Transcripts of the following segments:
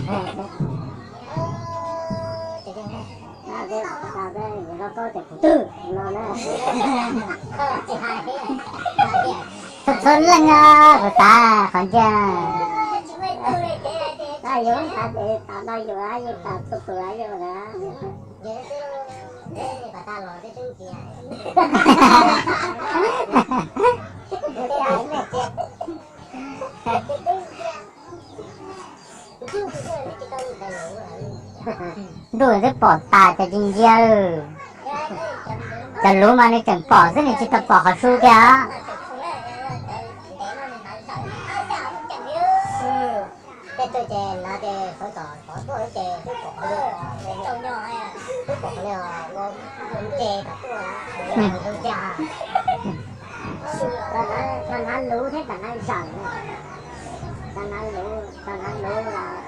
Txhua txhua leej os, kuv xav qhov ncaj. Ntuj twb pom tas cov ntsia ntsia, cov luv mas nws tseem pom xwb, nws tsis tau pom qhov su kiag. Tej tug ces lawv ces sawv tom xov tuaj ces twb pom qhov, twb pom qhov li os, ua nce kom tuaj, ua nce. Tau hnav luv thiab tau hnav zawm, tau hnav luv, tau hnav luv,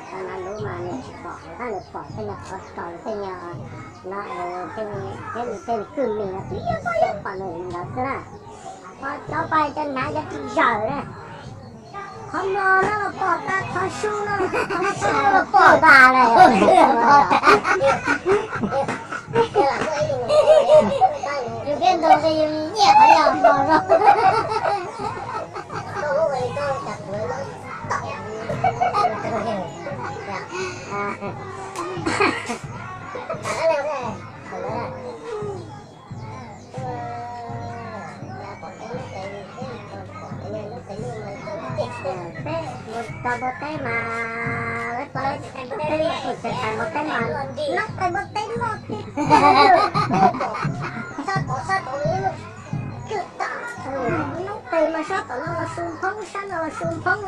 tau hnav luv mas nws tsis pom, tab nws pom tej nyuag qhov tsaus tej nyuag no, thiab tej kwj mis no tsis pom nws ntawd xwb na. Cov pais cov hnav cov tsis zawm na. Qhov no no los pom tas, qhov su no, qhov su no los pom tas lawm. Yus peb ntug yus nyiam qhov yog hmo no. Peb mus tau npua teb mas, peb mus txog npua teb mas, noob pais npua teb loj tiag, sab tom sab tom, noob pais mas sab tom no los su nphoob, sab no los su nphoob,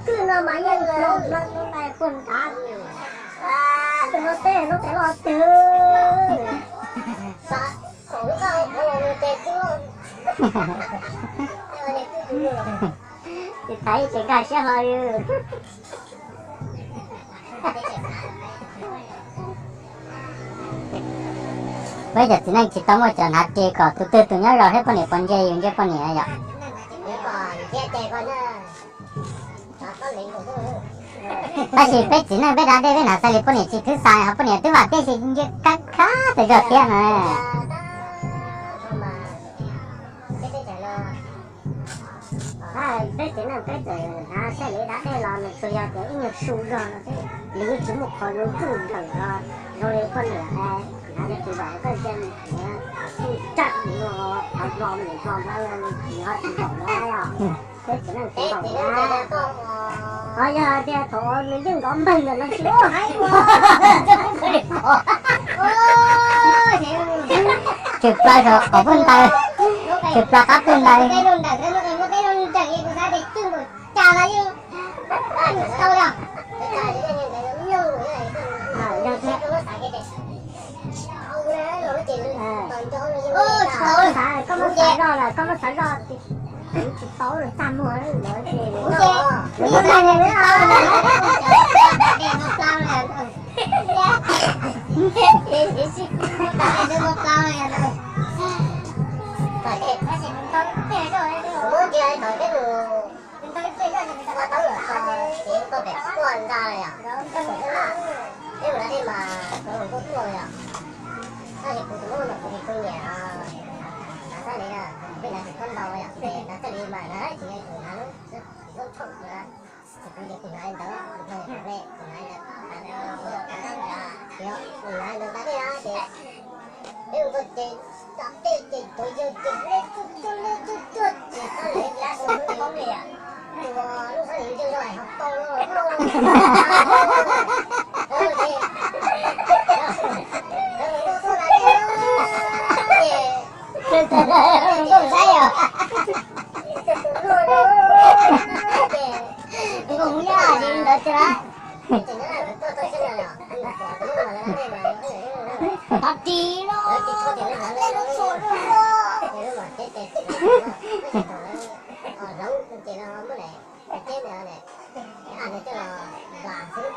kwj no mas yeej hlo hlo pais puag nrad. Tus no teb noob pais loj tiag. Ces thaum ib ces nkag siab hlo li. Peb cov txiv neej tsis tau muaj cov hnav ris kom tus twg tus nyob zov thiab poj niam puas ntse yus ntsia poj niam yom. Tab sis peb txiv neej peb da dej peb hnav xais li poj niam tsis twb xav, ho poj niam twb vam tiaj ces ntsia kab kab tes zog thiab no. Peb txiv neej peb txawm hnav xais li da dej los nws tsuas yog tias ib nyuag su zog no xwb, nws yeej tsis muaj qhov zoo tsuj nplawm no zoo li poj niam hnav li tsis vam koj ntsia nws tsuj tsam no, qhov no nws hlo ntawd nws ho tsis vam no. Peb txiv neej tsis vam na. Ho yog tias thaum nws yeej nrov npawg ntawm no tsis muaj hais ua. Tshwm plaws saum qaum pug ntawd, tshwm plaws qab pug ntawd. Koj muab xav zoj lawm, koj muab xav zoj, kuv tsis tau lawm, txaj muag lawm ces Nkauj Hmoob Yaj ces ntawd tiag lauj. Qhov ris no, tej lub txhuam no, hloov ces no muab daim teb ntawd, a ntawd coj los vam xwb,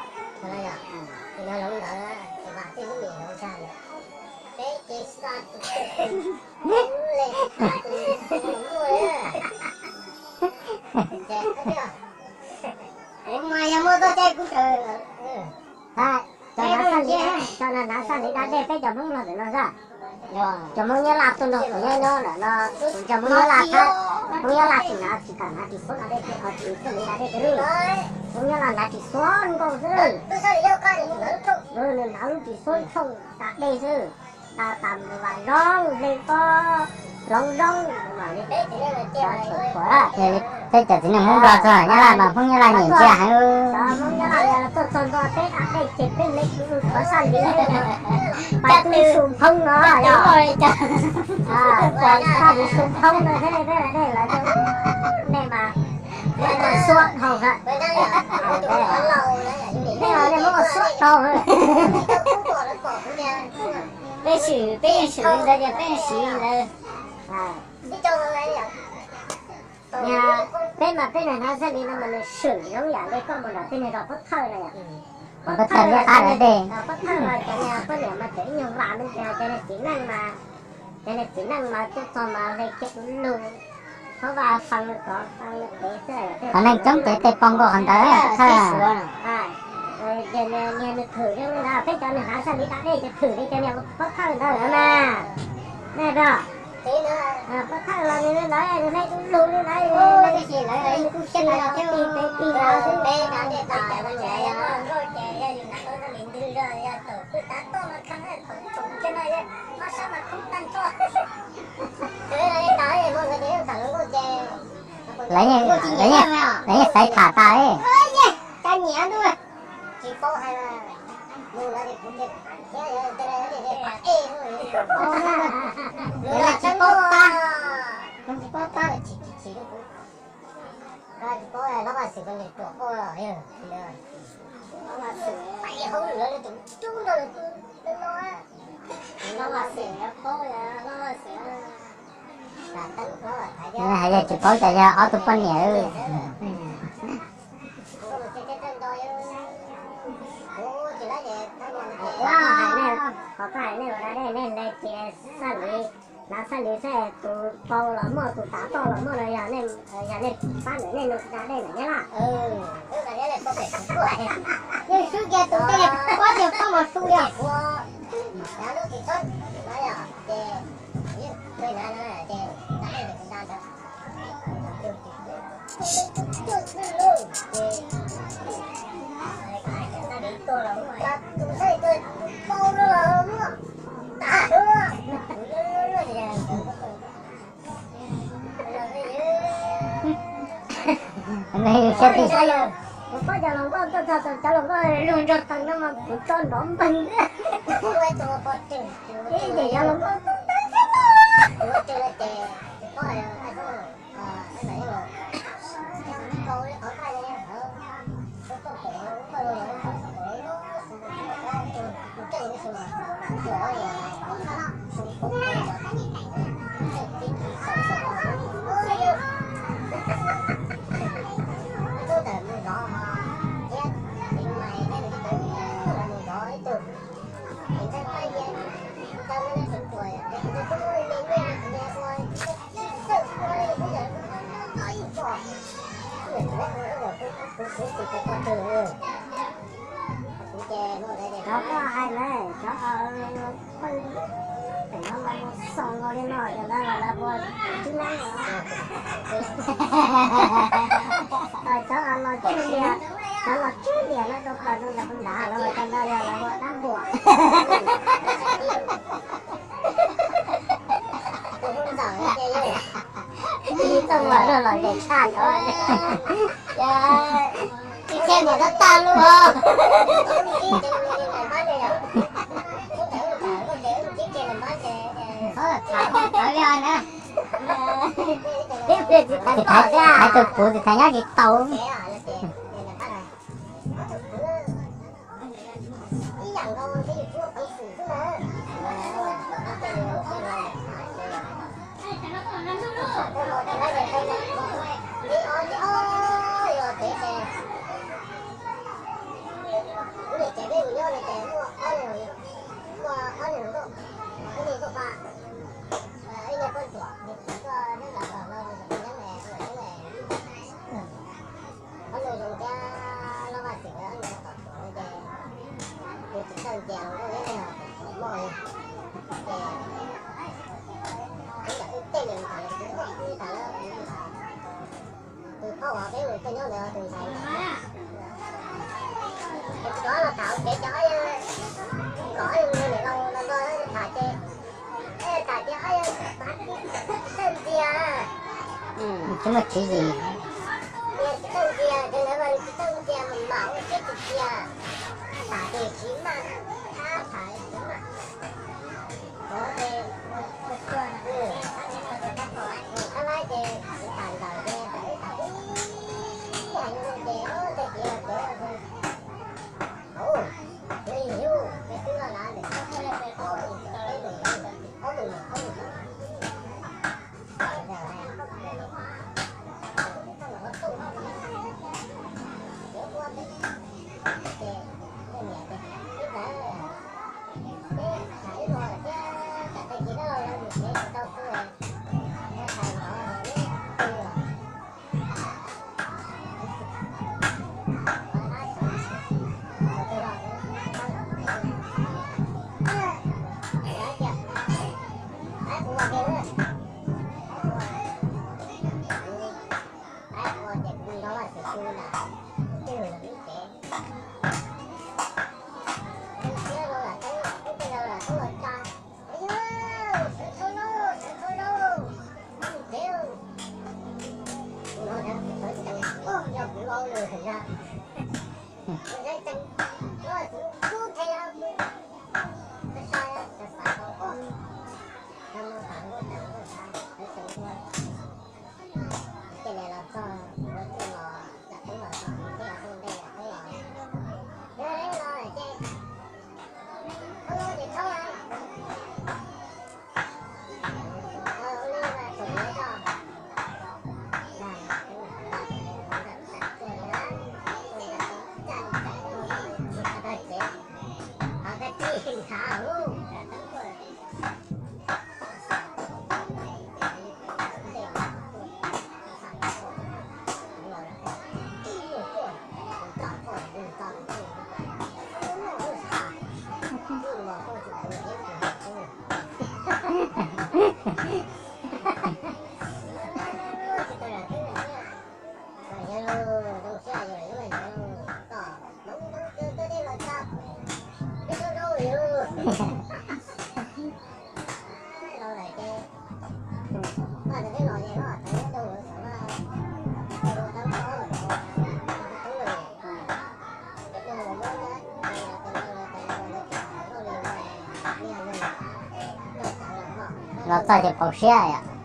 yog, ces no hloov ntawd ces vam tej lub niam hloov tshaj lawm. Peb ces xa tus le, muaj, ces Mas yog muaj txoj cai kuv kawm. Cov nav xaj li, cov nav xaj li da dej peb cov Hmoob Nplog ntawm no xwb. Cov Hmoob Nyab Laj tuaj nrog kuv nyob nyob ntawm no, kuv nrog Hmoob Nyab Laj, Hmoob Nyab Laj tsis hnav, tsis kam hnav ris xub da dej, tsis xaj li da dej kiag li. Hmoob Nyab Laj hnav ris xub nkauj xwb. Nws hnav lub ris xub tshooj da dej xwb. Tas tas vam zoo li pob hloov zoo li. Peb cov txiv neej Hmoob Nplog txog Nyab Laj mas Hmoob Nyab Laj nyiam ntsia heev. Hmoob Nyab Laj tuaj txog ntua peb da dej ces peb le qhov xaj li, pais twb su phoob no yog, pais xaj li su phoob no thiab peb da dej lawv nej mas, nej mas suab dhau, nej mas nej muab ua suab dhau. Peb swm, peb yeej swm li ntawd ces peb yeej siv li ntawd. Peb mas peb niag hnav xaj li no mas nws swm zoo yam li koj mus nram tej niag zos Pob Thawj no yom. Pob Thawj liab qab lawm dej. Pob Thawj mas cov niag poj niam mas tseem ib nyuag vam me ntsis, cov niag txiv neej mas, cov niag txiv neej mas tuaj txog mas hle kiag du lug, qhov vaj fee tod fee pem xwb. Cov neeg coob ces tej poj nkauj qhov ntawd Pob Thawj. Ces niag nws thwm li ntawd, peb cov niag hnav xaj li da dej ces thwm li cov niag Pob Thawj ntawd lawm mas. Nej, Pob Thawj los nws li ntawd, nws hle du lug li ntawd, nws kuj siv lawv, nws kuj siv lawv, pib peb pib lawv xwb. Lawv yeej, lawv yeej xaiv tham tas li. Tsis paub hais, mus no ces kuv thiaj thiab yog tej pab ej, yog tsis paub tab, tsis paub tab tsis tsis tsis tsis paub hlob Vaj Xwm ko nws ruam ua hlob Vaj Xwm pais hauj lwm los tus rub nrog lawv no, hlob Vaj Xwm paub, hlob Vaj Xwm hais yog tsis paub ces yog ob tug poj niam. Qhov hais nej, qhov hais nej ua da dej nej hle kiag xaj li, hnav xaj li xwb, tus pau los muaj, tus tav toj los muaj no yog, yog nej pab ntawm nej no da dej ntawm Nyab Laj. Yeej swb kiag tus tej pob tiag pob mos su li. Nws xyov twg. Kuv paub cov hluas nkauj tuaj txog, cov hluas nkauj lug nrog teev no mas kuv tso nrov npeeg. Ib ces cov hluas nkauj tuaj tag thiab no. Cov koj hais lawm, cov pheej pem no los xoo nkaus li no, cov ntawd los lawv ua tib neeg. Cov los tib liam, cov los tib liam no rau plaws rau ntawm ntag los cov ntawd yog lawv ua dab npuam. Ib txoj muag luag los ntes tshaj cov. Ib txhia niam tab tag lub. Tsis thaiv, hais tus puv tsis thaiv nyob tsis tau. Tus ntxhais, cov los tham kev cov, kom ob yawg niam laus los nrog tham ces, tham ces ob yawg tsis txawj ntxias. Tsis muaj tswv yim. Tsis txawj ntxias ces lawv tsis txawj ntxias mas mam ua siab tsis ntxias. Tham ces siv maj, thab tham siv maj. Ov, ces thab laib ces tham ntawm ces tham ib tham ib, hais li ces ov tej kiv los ces, ov, ces yus peb twb los lav ntawm ob peb, ob peb, ob peb, ob peb, Los txog ces pauv siab yom.